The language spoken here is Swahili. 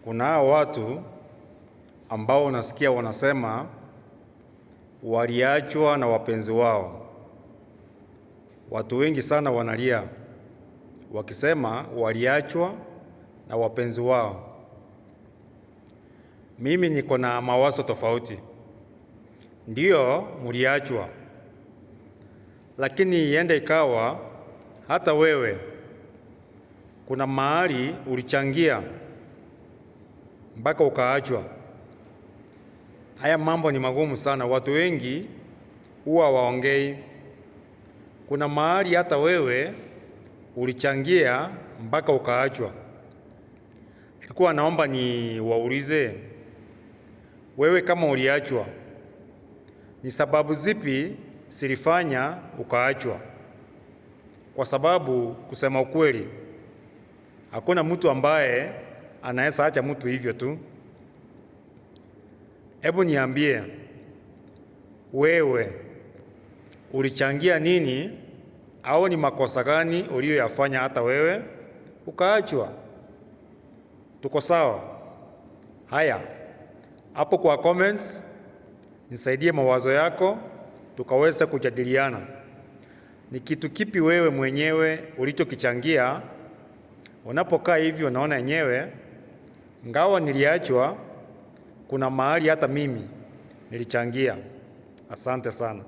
Kuna hao watu ambao unasikia wanasema waliachwa na wapenzi wao. Watu wengi sana wanalia wakisema waliachwa na wapenzi wao. Mimi niko na mawazo tofauti. Ndiyo, mliachwa, lakini iende ikawa hata wewe kuna mahali ulichangia mpaka ukaachwa. Haya mambo ni magumu sana, watu wengi huwa waongei. Kuna mahali hata wewe ulichangia mpaka ukaachwa. Nilikuwa naomba ni waulize wewe, kama uliachwa, ni sababu zipi zilifanya ukaachwa? Kwa sababu kusema ukweli, hakuna mtu ambaye anaweza acha mtu hivyo tu. Hebu niambie wewe ulichangia nini, au ni makosa gani uliyoyafanya hata wewe ukaachwa? Tuko sawa? Haya, hapo kwa comments nisaidie mawazo yako, tukaweza kujadiliana ni kitu kipi wewe mwenyewe ulichokichangia. Unapokaa hivi unaona yenyewe, ingawa niliachwa, kuna mahali hata mimi nilichangia. Asante sana.